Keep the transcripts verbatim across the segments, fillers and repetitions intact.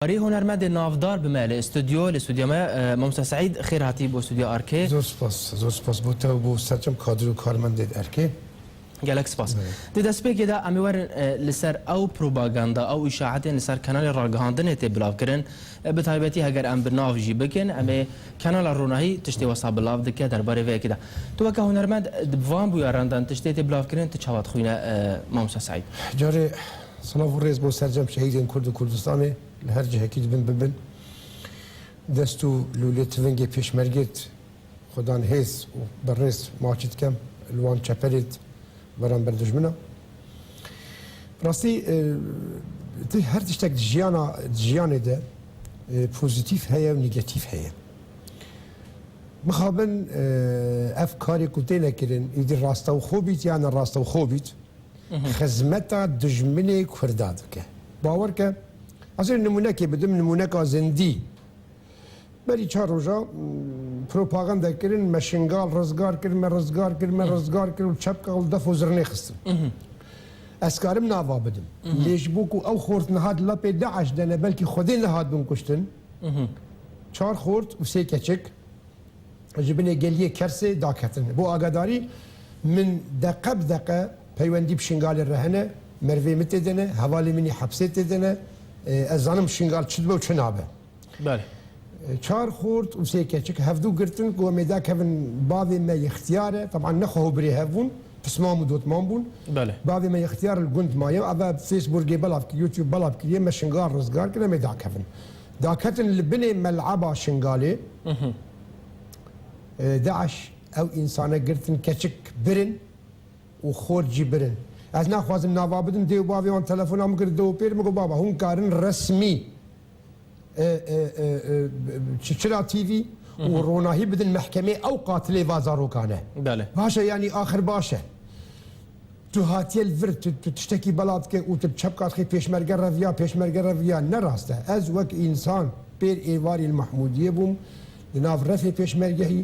Arê hunermendê navdar bi me li stûdyo, li stûdyo me, e, Mamoste Seîd, xêr hatî bo stûdyo Arkê. Zor spas, zor spas bo te û bo serçem kadro û karmendê Arkê. Gelek spas. Evet. Di destpêkê de em ê werin, e, li ser ew propaganda, ew îşaetên li ser kanalê ragihandinê tê bilavkirin. E, bi taybetî heger em bi nav jî bikin, em ê kanala Ronahî tiştê wesa bilav dike derbarê vê yekê de. Tu weke hunermend, e, di van bûyaran de tiştê tê bilavkirin, tu çawa dixwîne, e, Mamoste Seîd? Carê silav û rêz bo sercem şehîdên Kurd û Kurdistanê li her cihekî dibin bibin. Dest û lûlê tivingê pêşmergêt Xudan hêz û berrêz maçî dikem li wan çeperêt beramber dijmina. Rastî, e, ti-, her tiştek di jiyana, di jiyanê de, e, pozîtîf heye û negatîf heye. Mixabin, e, ev karê ku têne kirin, îdî rastewxo bît ya ne rastewxo bît, Mhm. xizmeta dijminê Kurda dike. Bawer ke, ez ê nimûnekê bidim, nimûneka zindî. Berî çar roja, m, propaganda kirin, me Şingal rizgar kir, me rizgar kir, me Mhm. rizgar kir û çepka û def û zirnê xistin. Mhm. Ez karim nava bidim. Mhm. Lê ji bo ku ew xort niha di lapê DAIŞ de ne, belkî Xwedê nihat bin kuştin, Mhm. çar xort û sê keçik ji binê geliyê Kersê daketin. Bo agadarî, min deqe bi deqe peywendî bi Şingalê re hene, mervê min tê de ne, hevalê min î hepsê tê de ne, e, ez zanim Şingal çi dibe û çi nabe. Belê. E, çar xort û sê keçik hevdû girtin ku em ê dakevin bavê me yê xtiyar e. Teban ne xwe hûbirê hev bûn, pismam û dotman bûn. Belê. Bavê me yê xtiyar li gund maye. Eve Facebookê belav kir, YouTube belav kiriye, me Şingal rizgar kir, em ê dakevin. Daketin li binê mel'eba Şingalê. Mhm. E, DAIŞ ew însane girtin, keçik birin û xort jî birin. Ez naxwazim nava bidim, dê û bavê wan telefona min kir, dê û pêr min got, baba, hûn karin resmî, e, e, e, e, çi-, Çira T V û Mhm. Ronahî bidin mehkemê, ew qatilê va zarokan e. Belê. Baş e, yanî axir baş e. Tu hatiye li vir, tu, tu tiştekî bela dike û tu çepka dixê pêşmerge reviya, pêşmerge reviya, ne rast e. Ez wek însan pêr êvarî li Mehmûdiyê bûm, di nav refê pêşmergehî,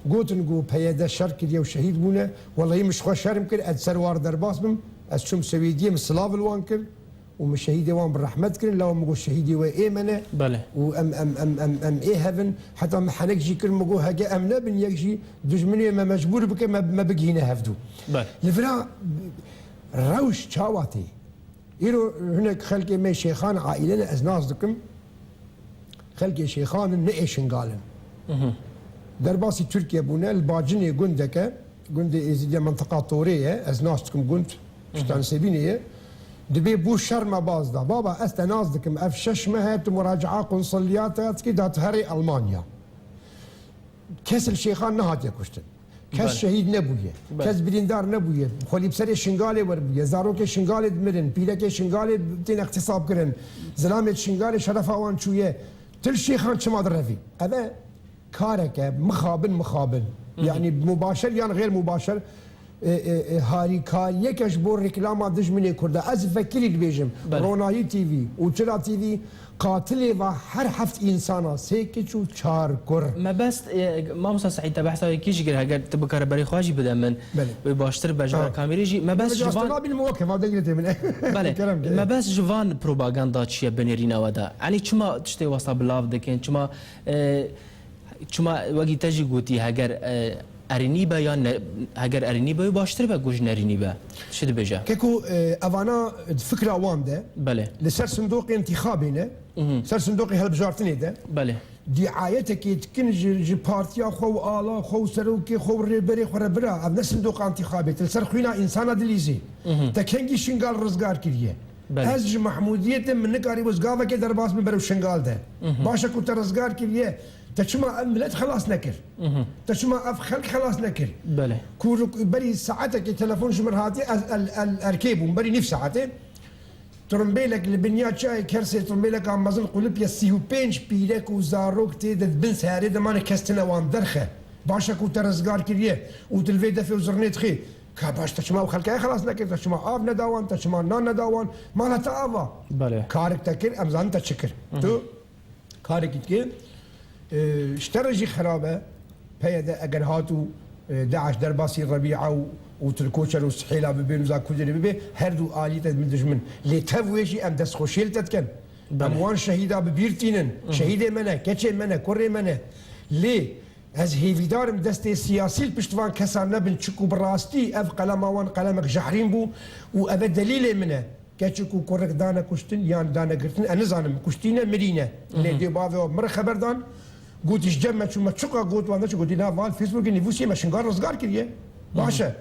gotin ku P Y D şer kiriye û şehîd bûne. Welahî min ji xwe şerm kir, ez ser war derbas bim, ez çûm Swêdiyê, min silav li wan kir û min şehîdê wan bi rehmet kirin, lewma min got şehîdê we ê me ne Belê. û em, em, em, em, em ê hev in. Heta min henek jî kir, min got heke em nebin yek jî, dijminê me mecbûr bike, me, me bigihîne hevdû. Belê. Li vira rewş çawa tê? Îro hinek xelkê me Şêxan aîle ne, ez nas dikim. Xelkê Şêxan in, ne ê Şingal in. Mhm. Derbasî Tirkiye bûne, li Bacinê gundeke, gundê Êzîdiya mintiqa Torê ye, ez nas dikim gund, Mhm. Stanê Sebînê ye. Dibê bû şer me baz da. Baba, ez te nas dikim, ev şeş meh e tu muraca'a konsoliyata dikî, da tu herê Almanya. Kes li Şêxan nehatiye kuştin. Kes Belê. şehîd nebûye. Belê. Kes birîndar nebûye. Xwelî bi serê Şingalê werbûye. Zarokê Şingalê dimirin. Pîrekê Şingalê tên extîsab kirin. Zilamê Şingalê şerefa wan çûye. Tu li Şêxan çima direvî? Ev e kareke mixabin, mixabin. Hı hı. Yanî mubaşer yan xêr mubaşer, e, e, e, harîkariyeke ji bo reklama dijminê Kurda. Ez vekirî dibêjim. Belê. Ronahî T V û Çira T V qatilê va her heft însana, sê kiç û çar kur. Mebest, e, Mamosta Seîd, te behsa wê kî jî kir, heger tu bikare berê xwe jî bide min, Belê. wê baştir be ji ber Ha. kamêrê jî. Mebest Belê, ji van nabînim o kefa dengê tê min. Belê. Kerem ke. Mebest ji van propaganda çi ye binêrîna we de? Yanî çima tiştê wesa bilav dikin? Çima, e, Çima wekî te jî gotî, heger, e, erênî be yan ne, heger erênî be, wê baştir be ku ji nerînî be. Çi dibêje? Keko, e, evana di fikra wan de Belê. li ser sindoqê întîxabê ne, Mhm. ser sindoqê hilbijartinê de Belê. dîayetekê dikin ji, ji partiya xwe û ala xwe û serokê xwe û rêberê xwe re bira. Ev ne sindoqa întîxabê, tu li ser xwîna însana dilîzî. Mhm. Te kengî Şingal rizgar kiriye? Belê. Ez ji Mehmûdiyê te, min nikarîbû ez gavekê derbas bim berew Şingal de. Mhm. Baş e ku te rizgar kiriye. Te çima ev milet xelas nekir? Mhm. Te çima ev xelk xelas nekir? Belê. Ku berî saetekê telefon ji min hatiye, ez el, el, erkê bûm, berî nîv saetê. Trumbêlek li binya çiyayê Kersê, trumbêleka mezin qulipiye, sî û pênc pîrek û zarok tê de di bin seyarê de mane, kes tine wan derxe. Baş e ku te rizgar kiriye û tu li vê defê û zirnê dixê. Ka baş, te çima ew xelkê xelas nekir? Te çima av neda wan? Te çima nan neda wan? Mala te ava. Belê. Karik te kir, em zanin te çi kir. Mhm. Tu Karekî dike, e, ji te re jî xerab e. P Y D eger hat û, e, DAIŞ derbasî Rebîa û, û Tirkoçer û Sihêla bibên û Zakurdê re bibe, her du alî te min dijmin. Lê tev wê jî em destxweşiyê li te dikin. Belê. Em wan şehîda bi bîr tînin. Şehîdê me ne, keçê me ne, kurê me ne. Lê ez hêvîdar im destê siyasî li pişt van kesan nebin, çiku bi rastî ev qelema wan qelemek jehrîn bû û ev e delîlê min e. Keçik û kurik dane kuştin yan dane girtin, ez nizanim, kuştî ne, mirî ne. Lê dê bavê wan min re xeber dan, gotî ji cem me çûme, çiqa got wan de çi gotî, na van Facebookê nivîsî me Şingal rizgar kiriye. Baş e.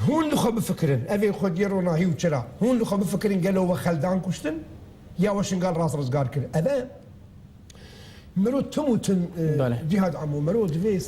Hûn li xwe bifikirin, ev ê xwediyê ronahî û çira. Hûn li xwe bifikirin gelo we xeldan kuştin ya we Şingal rast rizgar kir. Ev e. Miro tim û tim, e, Belê. Cîhad Emo, miro divê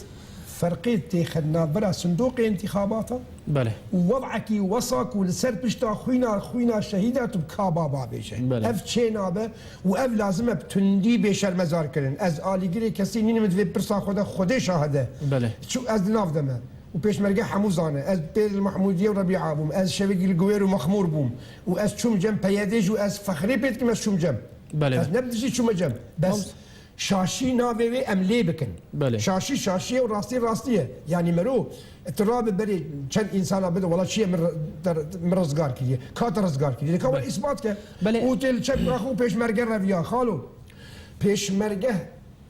ferqê têxe navbera sindoqê întîxabata Belê. Û wez'ekî wesa ku li ser pişta xwîna, xwîna şehîda tu bi ka baba bêje. Belê. Ev çê nabe û ev lazim e bi tundî bê şermezar kirin. Ez alîgirê kesî nînim, divê pirsa xwe de Xwedê şahid e. Belê. Çi ez di nav de me. Û pêşmerge hemû zane. Ez pê li Mehmûdiyê û Rebîa bûm. Ez şevekî li Guwêr û Mexmûr bûm. Û ez çûm cem peyedê jî û ez fexrê pê dikim ez çûm cem. Belê. Ez ne bi dijî çûme cem. Bes Tam- şaşî navê wê em lê bikin. Belê. Şaşî şaşî ye û rastî rastî ye. Yanî mero, tu rabe berê çend însana bide, wela çi ye min re-, te re-, min rizgar kiriye. Ka te rizgar kiriye. Ka were Belê. Îsbat ke. Belê. Û tê li çek naxwe û pêşmerge reviya. Xalo. Pêşmerge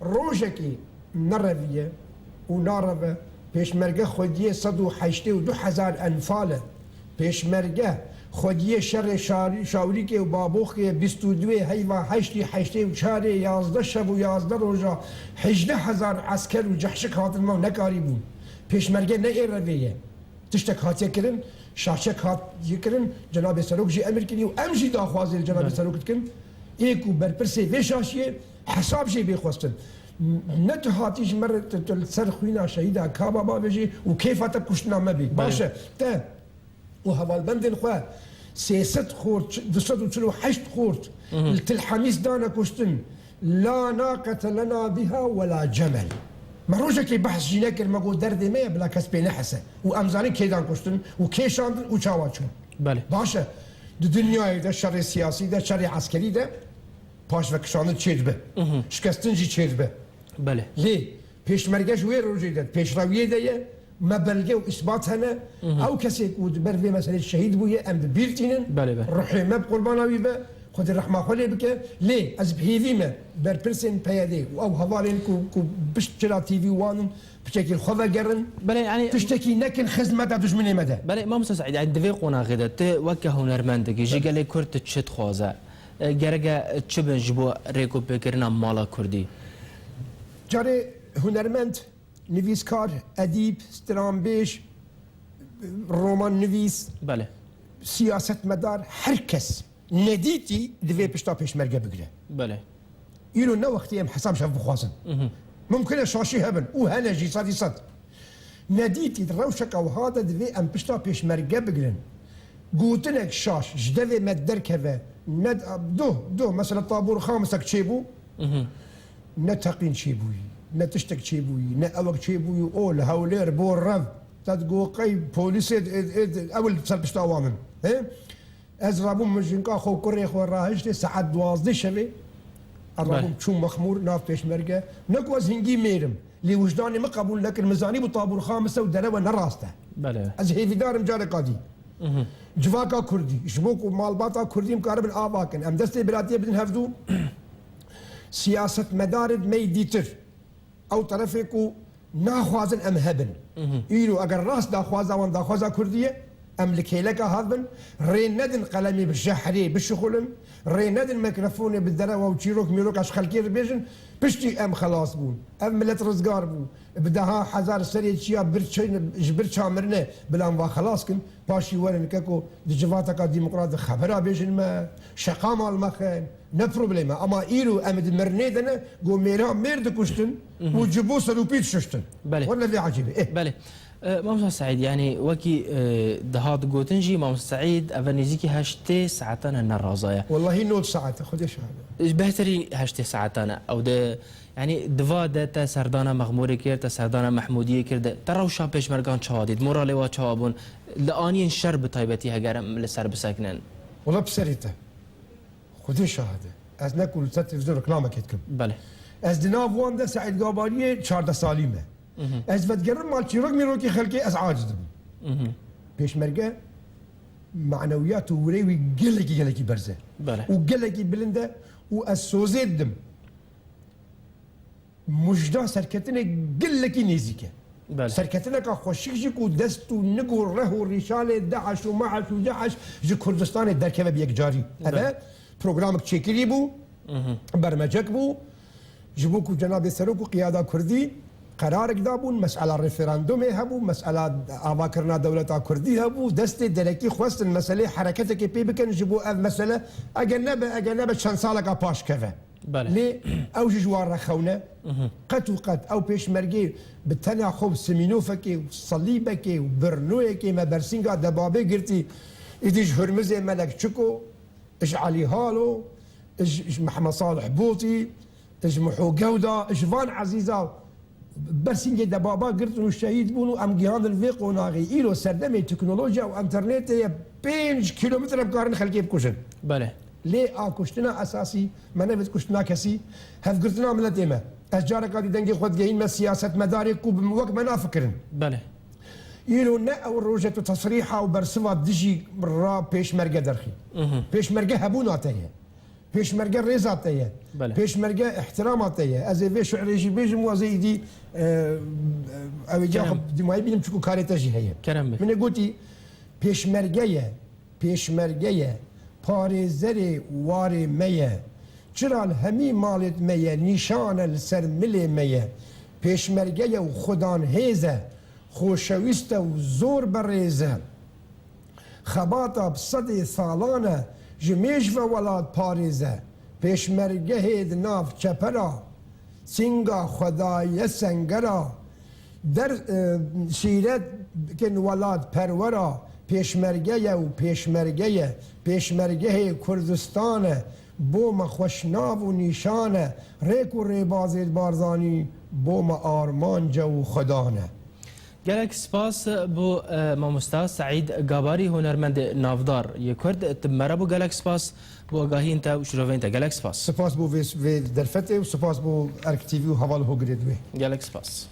Rojekê nereviye û nareve, pêşmerge xwediyê sed û heştê û du hezar enfal e. Pêşmerge xwediyê şerê şarî-, Şawrîkê û Baboxkê bîst û duê heyva heştî heştê û çarê yazdeh şev û yazdeh roja hejdeh hezar esker û cehşik hatin me û nekarîbûn. Pêşmerge ne ê revê ye. Tiştek hatiye kirin, şaşek hatiye kirin, Cenabê Serok jî emir kiriye û em jî daxwazê li Cenabê Belê. Serok dikin, ê ku berpirsê vê şaşiyê hesab jê bê xwestin. Ne tu hatî ji me re, tu, tu li ser xwîna şehîda Ka Baba bêjî û kêfa te bi kuştina me bî. Belê. Baş e, te û hevalbendên xwe sê sed xort, du sed û çil û heşt xort li Til Hemîs dane kuştin. La naqete lena biha wela cemel. Me rojekê behs jî nekir, me got derdê me ye, bila kes pê nehese. Û em zanin kê dan kuştin û kê şandin û çawa çûn. Belê. Baş e, di dinyayê de şerê siyasî de, şerê eskerî de paşvekişandin çêdibe. Şikestin jî çêdibe. Belê. Lê pêşmerge ji wê rojê de pêşrewiyê de ye. Me belge û îsbat hene. Ew kesê ku di ber vê meselê şehîd bûye, em bi bîr tînin. Belê, belê. Ruhê me bi qurbana wî be. Xwedê rehma xwe lê bike. Lê ez bi hêvî me berpirsên P Y D û ew hevalên ku, ku pişt çira T V wan in, piçekî li xwe vegerin. Belê, yanî Tiştekî nekin xizmeta dijminê me de. Belê, Mamosta Seîd, yanî di vê qonaxê de tu weke hunermendekî ji gelê Kurd tu çi dixwaze? E, gereke çi bin ji bo rêkopêkirina mala Kurdî? Carê hunermend, nivîskar, edîb, stranbêj, romannivîs, Belê. siyasetmedar, her kes nedîtî divê pişta pêşmerge bigire. Belê. Îro ne wextî em hesab ji hev bixwazin. Mumkin e şaşî hebin û hene jî sedî sed. Nedîtî di rewşeke wiha de divê em pişta pêşmerge bigirin. Gotinek şaş ji devê me derkeve, ne, doh, doh, mesela Tabûr Xamisek çêbû, ne teqîn çêbûyî, ne tiştek çêbûyî, ne ewek çêbûyî, o li Hewlêr bo rev, te digo qey polîsê, ê, ê, ê, ew li ser pişta wan in. He? Ez rabûm, min jinka xwe, kurê xwe rahiştê saet duwazdeh şevê. Ez Belê. rabûm çûm Mexmûr, nav pêşmerge. Ne ku ez hingî mêr im, lê wijdanê min qebûl nekir. Min zanîbû Tabûr Xamis e û derewe ne rast e. Belê. Ez hêvîdar im careka dî. Civaka Kurdî, ji bo ku malbata Kurdî em karibin ava kin, em destê biratiyê bidin hevdû, siyasetmedarên me yê dîtir. Ew terefê ku naxwazin em hebin. Îro eger rast daxwaza wan daxwaza Kurdî ye, em li kêleka hev bin, rê nedin qelemê bi jehrê bişixulin, rê nedin mîkrofonê bi derewa û çîrok mîroka ji xelkê re bêjin, piştî em xelas bûn. Ev milet rizgar bû. Bi deha hezar serê çiya bir çi-, ji birça mirine bila em va xelas kin. Paşî werin keko di civateka demokrat de xebera bêjin me, şeqa mal me xeyn, ne probleme. Ama îro em di mirinê de ne, go mêra mêr dikuştin û ji bo serûpî dişuştin. Belê. Wele vê ecîbî. Eh. Belê. E, Mamosta Seîd, yanî wekî, e, dihat gotin jî, Mamosta Seîd, eve nêzîkî heştê saetan e ne raza ye. Wellahî nod saet e, Xwedê şahid e. Behterî heştê saetan e. Ew de Yanî, di va de te serdana Mexmûrê kir, te serdana Mehmûdiyê kir de, te rewşa pêşmergan çawa dît? Moralê wa çawa bûn? Li aniyên şer bi taybetî heger em li ser bisekinin? Wela bi serê te. Xwedê şahid e. Ez ne ku li ser televîzyon reklamekê dikim. Belê. Ez di nav wan de Seîd Gabariyê çardeh salî me. Ez vedigerim mal çîrok mîrokê xelkê ez aciz dibim. Pêşmerge manewiyat û wirê wî gelekî, gelekî berz e. Belê. Û gelekî bilind e. û ez sozê didim. Mujda serketinê gelekî nêzîk e. Belê. Serketineka xweşik jî ku dest û nig û reh û rîşalê DAIŞ û MEIŞ û CEIŞ ji Kurdistanê derkeve bi yekcarî. Ev e, Belê. programek çêkirî bû, Mhm. bermecek bû. Ji bo ku Cenabê Serok û Qiyada Kurdî qerarek dabûn, mesela referandumê hebû, mesela avakirina dewleta Kurdî hebû, destê derekî xwestin meselê hereketekê pê bikin ji bo ev mesele, eger nebe, eger nebe çend saleka paş keve. Belê. Lê ew jî ji wan re xewn e. Mhm. Qet û qet ew pêşmergê bi tena xwe bi simînofekê û salîbekê û birnoyekê me bersînga debabê girtî. Îdî ji Hurmizê Melek Çiko, ji Elî Halo, ji, ji Mehmed Salih Botî, ji Miho Gewda, ji van ezîza bersîngê debaba girtin û şehîd bûn û em gihandin vê qonaxê. Îro serdemê teknolojiya û enternetê ye, pênc kîlometre em karin xelkê bikujin. Belê. Lê a kuştina esasî me nevêt kuştina kesî, hevgirtina miletê me. Ez careka dî dengê xwe digehînme siyasetmedarê ku bi wek me nafikirin. Belê. Îro ne ew roje tu tesrîha û bersiva dijî ra pêşmerge derxî. Mhm. Pêşmerge hebûna te ye. Pêşmerge rêza te ye. Belê. Pêşmerge ihtirama te ye. Ez ê vê şi'rê jî bêjim û ez ê îdî, e, ew ê ca Kerem. xwe dimayî bînim çiku karê te jî heye. Kerem bê. Min ê gotî, pêşmerge ye, pêşmerge ye, parêzerê warê me ye. Çira li hemî malêt me ye, nîşan e li ser milê me ye. Pêşmerge ye û xudan hêz e, xoşewîst e û zor berêz e. Xebata bi sedê salan e, ji mêj ve welat parêze. Pêşmergehê di nav çepera, sînga xwe daye sengera. Der, e, şîret bikin welat perwera, pêşmerge ye û pêşmerge ye. Pêşmergehê Kurdistan e, bo me xweşnav û nîşan e. Rêk û rêbazê Barzanî, bo me armanc e û xudan e. Gelek spas bo, e, mamosta Seîd Gabarî, hunermendê navdar yê Kurd. Tu bi me re bû, gelek spas bo agahiyên te û şiroveyên te. Gelek spas. Spas bo vê, vê derfetê û spas bo Erk T V û heval hogirê divê. Gelek spas.